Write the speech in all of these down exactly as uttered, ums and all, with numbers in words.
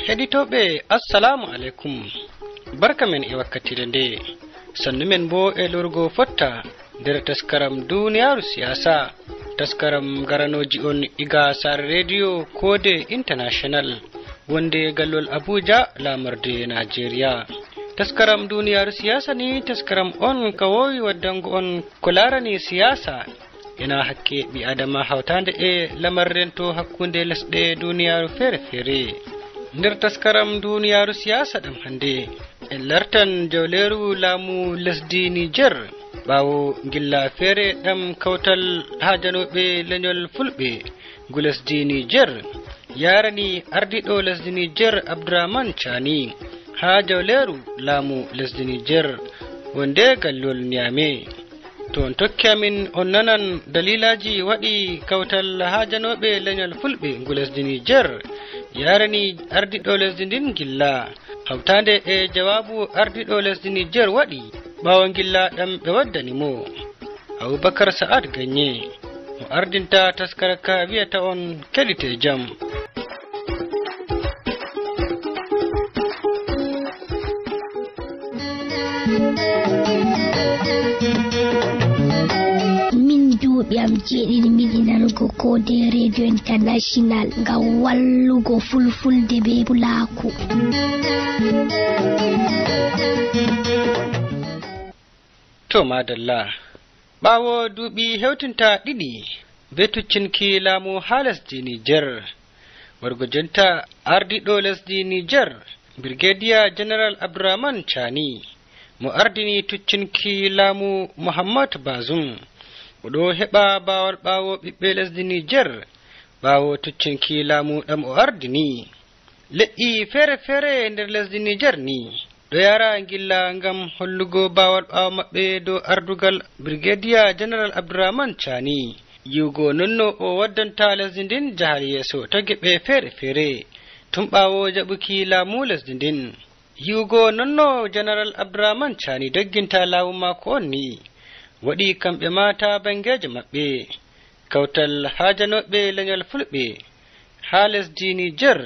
Heɗitooɓe, assalamu aleykum. Barka men e wakkatire nde. Sannu men bo e lorgo fotta nder taskaram duniyaaru siyaasa. Taskaram garanooji on iga Sar Radio Kode International, wonde gallol Abuja, laamorde Najeriya. Taskaram duniyaaru siyaasa ni taskaram on ka wowi waddango on ko laarani siyaasa, ena hakke ɓi adama hawtande e lamar rento hakkunde lesɗe duniyaaru feere-feere. Nder taskaram duniyaaru siyaasa ɗam hannde, en lartan jawleeru laamu lesdi Niger, ɓaawo ngilla feere ɗam kawtal haajanooɓe leñol Fulɓe ngu lesdi Niger yaarani ardiiɗo lesdi Niger Abdourahmane Tchani haa jawleeru laamu lesdi Niger, wonde gallol Niamey. To on tokki amin, on nanan daliilaaji waɗi kawtal haajanooɓe leñol Fulɓe ngu lesdi Niger yaarani ardiiɗo lesdi ndin ngilla, hawtaande e jawaabu ardiiɗo lesdi Niger waɗi ɓaawo ngilla ɗam ɓe waddani mo. Abubakar Sa'ad Ganye, mo ardinta taskara ka, wiyata on keɗite jam. Min duuɓi am jeeɗiɗi miɗi nanugo Kode Radio International ngam wallugo fulfulde be pulaaku. To madalla. Ɓaawo duuɓi hewtinta ɗiɗi be tuccinki laamu haa lesdi Niger, wargo jonta ardiiɗo lesdi Niger, Brigadier General Abdourahmane Tchani, mo ardini tuccinki laamu Mohamed Bazoum, o ɗo heɓa baawal ɓaawo ɓiɓɓe lesdi Niger, ɓaawo tuccinki laamu ɗam o ardini. Leƴƴi feere-feere nder lesdi Niger ni ɗo yara ngilla ngam hollugo baawal ɓaawo maɓɓe dow ardugal Brigadier General Abdourahmane Tchani. Yi'ugo nonno o waddanta lesdi ndin jahal yeeso to geɓe feere-feere, tun ɓaawo jaɓuki laamu lesdi ndin. Yi'ugo nonno General Abdourahmane Tchani dogginta laamu maako on ni, waɗi kamɓe ma ta bangeejo maɓɓe. Kawtal haajanooɓe leñol Fulɓe haa lesdi Niger,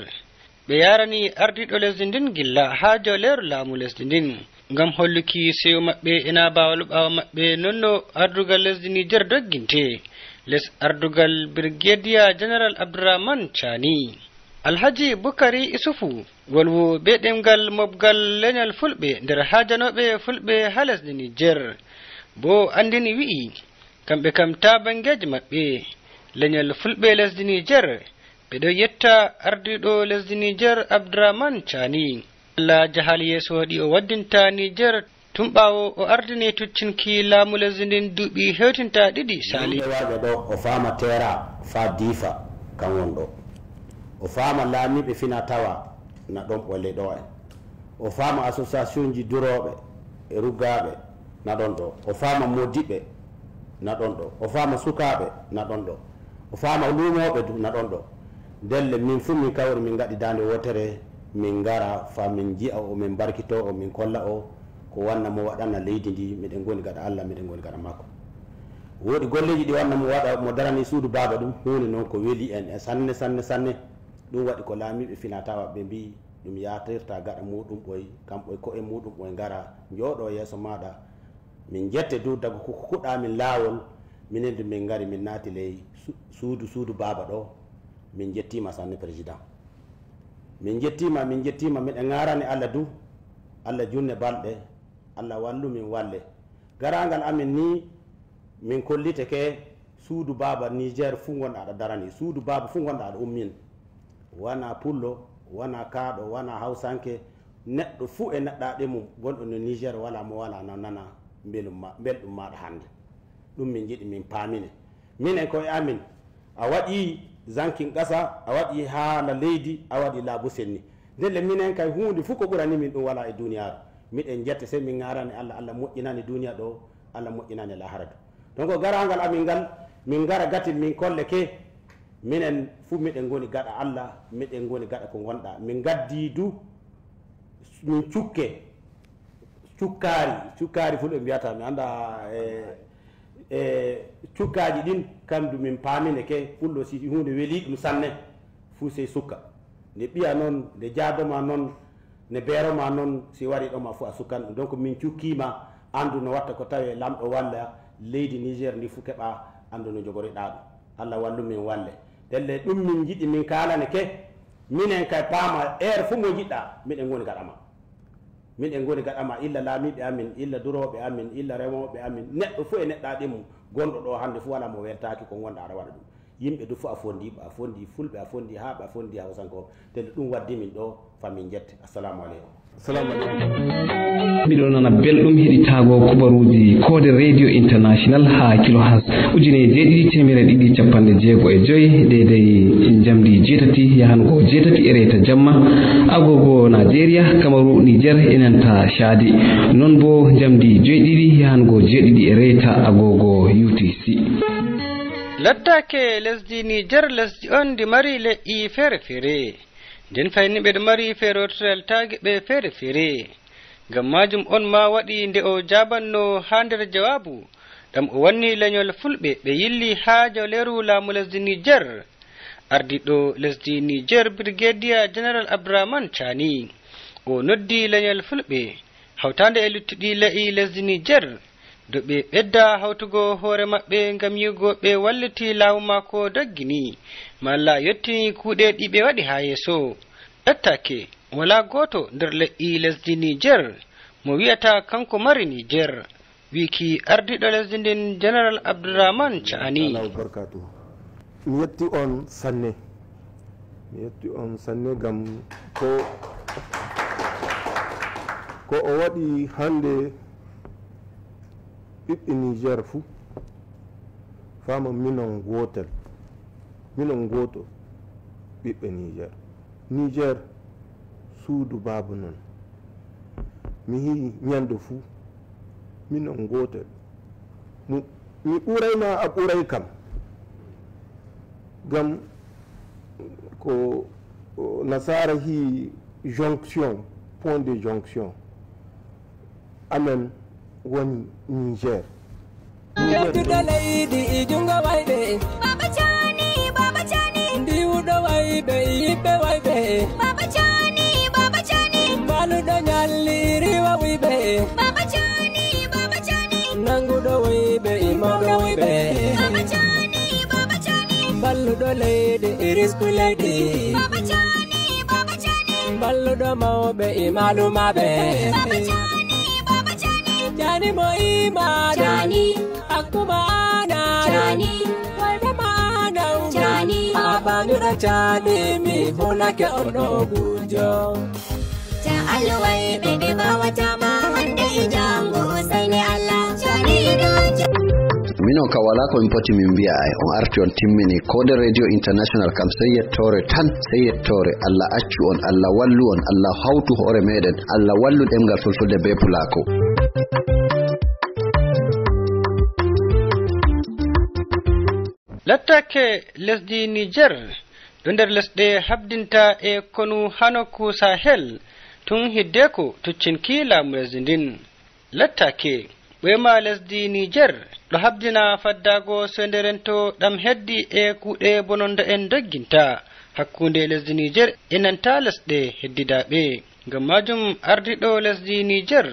ɓe yaarani ardiiɗo lesdi ndin gilla haa jawleeru laamu lesdi ndin, ngam holluki seyo maɓɓe ena baawal ɓaawo maɓɓe, nonno ardugal lesdi Niger dogginte les ardugal Brigadier General Abdourahmane Tchani. Alhaji Bukari Isufu, wolwo be ɗemngal mobgal leñol Fulɓe nder haajanooɓe Fulɓe haa lesdi Niger, bo anndini wi'i, kamɓe kam ta bangeeji maɓɓe, leñol Fulɓe lesdi Niger, ɓe ɗo yetta ardiiɗo lesdi Niger Abdourahmane Tchani. Allah jahal yeeso ɗi o waddinta Niger tun ɓaawo o ardini tuccinki laamu lesdi ndin duuɓi hewtinta ɗiɗi sali. Yimɓe warɓe ɗo, o faama Tera faa Difa, kan won ɗo. O faama laamiiɓe fina tawa na ɗon ɓoyle ɗo en. O faama association ji durooɓe e ruggaaɓe na ɗon ɗo. O faama moodiɓɓe na ɗon ɗo. O faama sukaaɓe na ɗon ɗo. O faama luumooɓe du na ɗon ɗo. Ndelle min fuu min kawri min ngaɗi daande wootere, min ngara faa min nji'a o, min barkitoo o, min kolla o ko wanna mo waɗana leydi ndi, miɗen ngoni gaɗa Allah, miɗen ngoni gaɗa makko. Woodi golleeji ɗi wanna mo waɗa, mo darani suudu baaba ɗum, huunde noon ko weli en e sanne, sanne, sanne. Ɗum waɗi ko laamiiɓe fina tawa ɓe mbi'i ɗum yaatirta gaɗa muuɗum ɓoy, kam ɓoy ko'e muuɗum ɓoy ngara njooɗoo yeeso maaɗa. Min njette du daga ko kuɗɗaa min laawol, minen du min ngari min naati ley su-, suudu, suudu baaba ɗo. Min njettiima sanne président. Min njettiima, min njettiima, miɗen ŋaarani Allah du. Allah junne balɗe, Allah wallu min walle. Garaangal amin ni, min kolliteke suudu baaba Niger fuu ngonɗaa aɗa darani, suudu baaba fuu ngonɗaa aɗa ummin. Wanaa pullo, wanaa kaaɗo, wanaa hawsanke, neɗɗo fuu e neɗɗaaɗe mum gonɗo no Niger walaa mo walaa na nana mbelum ma-, mbelɗum maaɗa hannde. Ɗum min njiɗi min paamine. Minen koye amin, a waɗi zankin ƙasa, a waɗi haala leydi, a waɗi laabu senni. Ndelle minen kay huunde fuu ko ɓurani min ɗum walaa e duuniyaaru. Miɗen njette sey min ŋaarani Allah, Allah moƴƴinani duuniya ɗo, Allah moƴƴinani lahara du. Donc garaangal amin ngal, min ngara gatin min kolle ke, minen fuu miɗen ngoni gaɗa Allah, miɗen ngoni gaɗa ko ngonɗaa. Min ngaddi du, min cukke, cukkaari, cukkaari fulɓe mbiyata, mi annda, e, e cukkaaji ɗin, kam du min paamine ke, fullo si huunde welii ɗum sanne, fuu sey sukka. Nde ɓiya noon, nde jaado ma noon, nde beero ma noon, si wari ɗo ma fof a sukan ɗum. Donc min cukkiima anndu no watta ko tawee lamɗo walla leydi Niger ndi fof keɓa anndu no jogoriɗaa ɗum. Allah wallu min walle. Ndelle ɗum min njiɗi min kaalane ke, minen kay paama heure fof mo njiɗɗaa, miɗen ngoni gaɗa ma. Miɗen ngoni gaɗa ma, illa laamiiɓe amin, illa durooɓe amin, illa remooɓe amin, neɗɗo fof e neɗɗaaɗi mum gonɗo ɗo hannde fof walaa mo weltaaki ko ngonɗaa aɗa waɗa ɗum. Yimɓe du fof a fondii ɓe, a fondii fulɓe, a fondii haaɓe, a fondii hawsankooɓe. Tele ɗum waddi min ɗo, fa min njette. Assalamu aleykum. Assalamu aleykum. Miɗo nana belɗum heɗitaago kubaruuji koode Radio International haa kilohas ujine jeeɗiɗi teemere ɗiɗi capanɗe jeego e joy, deydey njamdi jeetati yahango jeetati e reta jamma, agogo Nigeria, Kamaru, Niger e nanta Chadi. Non bo njamdi joyɗiɗi yahango jeeɗiɗi e reta agogo U T C. Lattaake lesdi Niger lesdi on ndi mari leƴƴi feere-feere. Nden fayni ɓeɗo mari feerotoral taageɓe feere-feere. Ngam maajum on ma waɗi nde o jaabanno haa nder jawaabu ɗam o wanni lenyol fulɓe ɓe yilli haa jawleeru laamu lesdi Niger. Ardiiɗo lesdi Niger, Brigadier General Abdourahmane Tchani, o noddi lenyol fulɓe hawtaande e luttuɗi le'i lesdi Niger, dow ɓe ɓedda hawtugo hoore maɓɓe ngam yi'ugo ɓe walliti laamu maako doggini, malla yottini kuuɗe ɗi ɓe waɗi haa yeeso. Lattaake, walaa gooto nder le'i lesdi Niger mo wi'ata kanko mari Niger, wiiki ardiiɗo lesdi ndin General Abdourahmane Tchani. Allahu barkatu. Mi yetti on sanne. Mi yetti on sanne ngam ko, ko o waɗi hannde ɓiɓɓe Niger fuu. Faama minon gootel. Minon gooto ɓiɓɓe Niger. Niger suudu baaba non. Mi yi'i nyannde fuu, minon gootel. Mu-, mi ɓuray ma, a ɓuray kam. Ngam ko, o, nasaara hi jonction, point de jonction. Amen woni Niger. Yettude leydi e junngo wayɓe. Baba Cani, Baba Cani. Ndiwuɗo wayɓe, yiɓɓe wayɓe. Baba Cani, Baba Cani. Mbaluɗo ñalli riwa wuyɓe. Baba Cani, Baba Cani. Nannguɗo wuyɓe, immawɗo wuyɓe. Baba Cani, Baba Cani. Mballuɗo leydi e risku leydi. Baba Cani, Baba Cani. Mballuɗo mawɓe e maalumaaɓe. Baba Cani, Baba Cani. Cani mo imaana. Cani. Akkuma ana. Cani. Wayɓe maana. Cani. Abanura Cani, mi hunake ono gujo. Ta alwayɓe ɓe mbaawataa ma hannde e janngo, usayne Allah. Cani ɗo. Minon ka wala ko min poti min mbiya ay. On arti on timmini. Koode Radio International kam sey yettoore tan, sey yettoore. Allah accu on, Allah wallu on, Allah hawtu hoore meɗen, Allah wallu ɗemngal fulfulde be pulako. Lattaake lesdi Niger ɗo nder lesɗe habdinta e konu haa nokku Sahel tun hiddeko tuccinki laamu lesdi ndin. Lattaake, ɓooyma lesdi Niger ɗo habdina faddaago soynde rento ɗam heddi e kuuɗe bononda en dogginta hakkunde lesdi Niger e nanta lesɗe heddidaaɓe. Ngam maajum ardiiɗo lesdi Niger,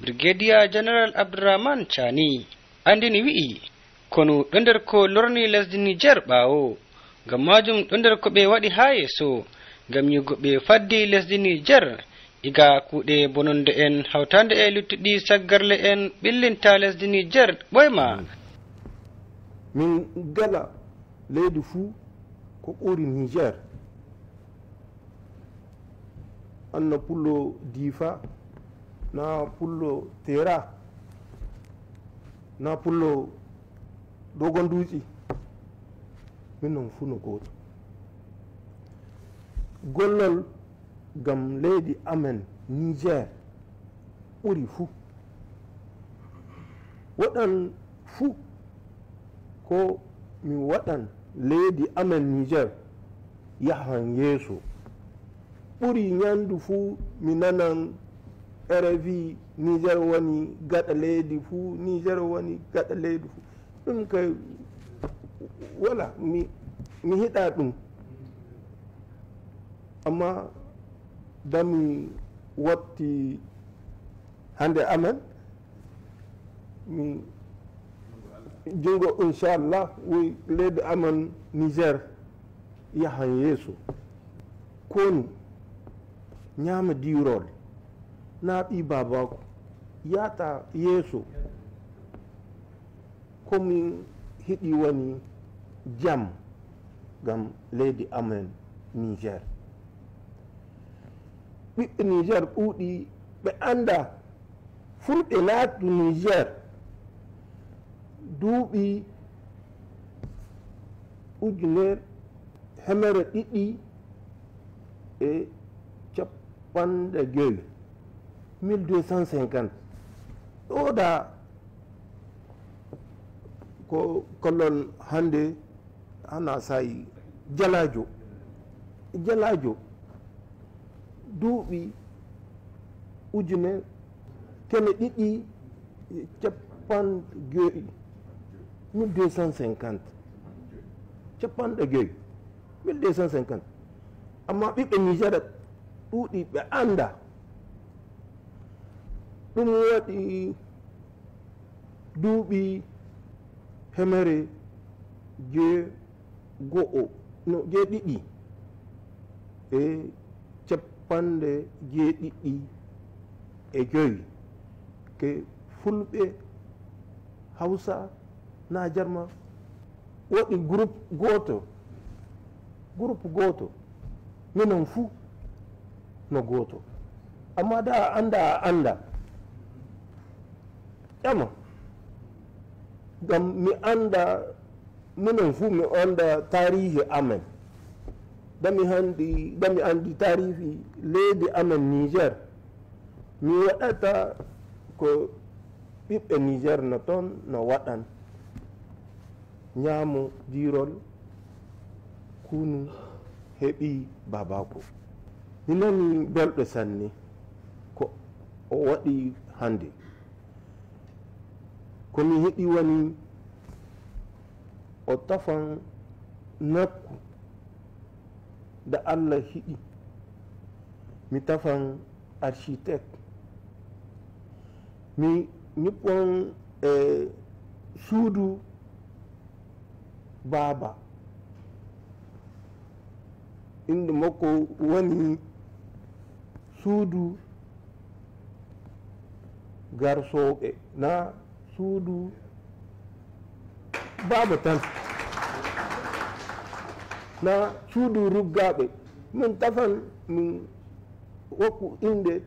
Brigadier General Abdourahmane Tchani, anndini wi'i, konu ɗo nder ko lorni lesdi Niger ɓaawo. Ngam maajum ɗo nder ko ɓe waɗi haa yeeso, ngam yi'ugo ɓe faddi lesdi Niger iga kuuɗe bononde en, hawtaande e luttuɗi saggarle en ɓillinta lesdi Niger ɓooyma. Min ngala leydi fuu ko ɓuri Niger. An na pullo Difa, na pullo Tera, na pullo Dogon Dutse, min non fuu no gooto. Gollol ngam leydi amen Niger ɓuri fuu. Waɗan fuu ko mi waɗan leydi amen Niger yahan yeeso. Ɓuri ñanndu fuu mi nanan R F I, Niger woni gaɗa leydi fuu, Niger woni gaɗa leydi fuu. Ɗum kay, wala, mi, mi hiɗa ɗum. Amma dami watti hande amen, mi jungo inchallah woy leydi amen Niger yahan yeeso. Konu ñaama diwrol na ɓi babako yata yeeso. Ko min hiɗi woni jam ngam leydi amen Niger. Ɓiɓɓe Niger ɗuuɗi ɓe annda fulɓe naatu Niger duuɓi ujunere hemere ɗiɗi e capanɗe joyi, mille deux cent cinquante. Ɗo da ko kolon hande hana sayi jalajo jalajo duuɓi ujune keme ɗiɗi e capanɗe joyi, mille deux cent cinquante. Capanɗe joyi, mille deux cent cinquante. Amma ɓiɓɓe Niger ɗuuɗi ɓe annda. Ɗum waɗi duuɓi hemere jeego'o no jeeɗiɗi e capanɗe jeeɗiɗi e joyi ke fulɓe hawsa na jarma waɗi groupe gooto groupe gooto minen fuu no gooto. Amma da a annda a annda ƴama ngam mi annda minen fuu mi annda taarihi amen. Dami handi dami anndi taarihi leydi amen Niger. Mi waɗata ko ɓiɓɓe Niger no toon no waɗan ñaamo diirol kunu heɓi babako. Mi nani belɗo sanne ko o waɗi hande. Ko mi heɓi woni o tafan nakku da Allah hiɗi mi tafan architecte mi ñippon e suudu baaba. Innde makko woni suudu garsooɓe na suudu baaba tan na suudu ruggaaɓe. Min tafan min wokku innde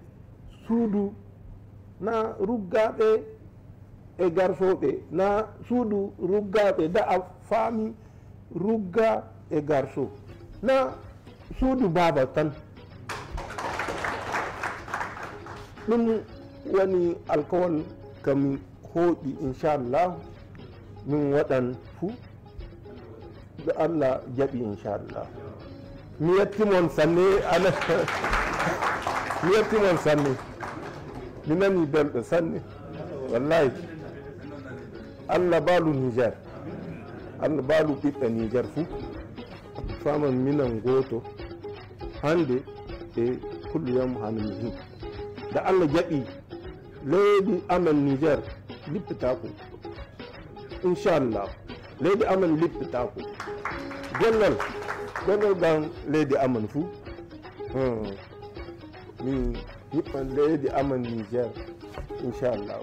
suudu na ruggaaɓe e garsooɓe na suudu ruggaaɓe da a faami rugga e garso na suudu baaba tan. Ɗum woni alkawal kam hooƴi inchallah min waɗan fuu. Ɗo Allah jaɓi inchallah. Mi yetti mon sanne ana mi yetti mon sanne. Mi nani belɗo sanne. Wallahi Allah baalu Niger. Allah baalu ɓiɓɓe Niger fuu. Faman minan gooto hande e kulluyam hano mi hin. Da Allah jaɓi leydi amen Niger lippitako. Inchallah leydi amen lippitako. Gollol gollol gan leydi amen fuu. Hmm. Min yiɓɓan leydi amen Niger. Inchallah.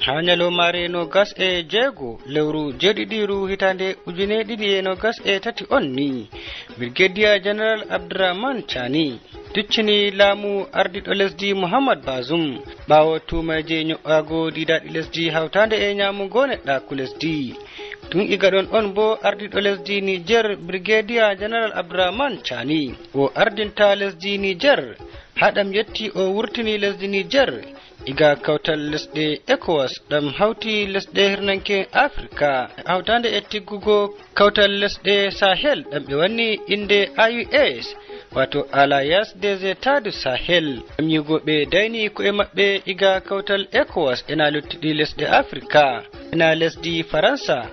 Haa ñalawmaare noogas e jeego lewru jeeɗiɗiru hitaande ujune ɗiɗi e noogas e tati on ni, Birgediya Jeneral Abdurrahman Caani tuccini laamu ardiiɗo lesdi Muhammad Bazum ɓaawo tuumayje ño'aago diidaaɗi lesdi hawtaande e ñaamugo neɗɗaaku lesdi. Tun iga ɗon on boo ardiiɗo lesdi Nijer Birgediya Jeneral Abdurrahman Caani o ardinta lesdi Nijer. Haa ɗam yetti o wurtini lesdi Nijer iga kawtal lesɗe ekowas ɗam hawti lesɗe hirnanke Afirka hawtaande e tiggugo kawtal lesɗe Sahel ɗam ɓe wanni innde A U S, wato Alliance des États du Sahel. Ɗam yigo ɓe dayni ko'e maɓɓe iga kawtal ekowas ena luttuɗi lesɗe Afirka ena lesdi Faransa.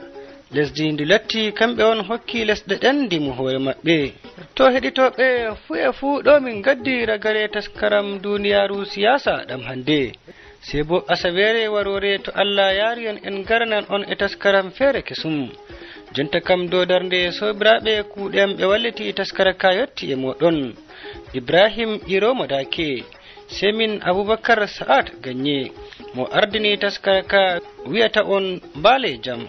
Lesdi ndi latti kamɓe on hokki lesɗe ɗen ndimu hoore maɓɓe. To heɗitooɓe fuu e fuu ɗo min ngaddi ragare taskaram duniyaaru siyaasa ɗam hannde. Sey bo asaweere waroore to Allah yaari en en garanan on e taskaram feere kesum. Jonta kam dow darnde soobiraaɓe kuuɗe am ɓe walliti taskara ka yotti e mooɗon. Ibrahim Iromo Dake, sey min Abubakar Sa'ad Ganye, mo ardini taskara ka wi'ata on mbaale jam.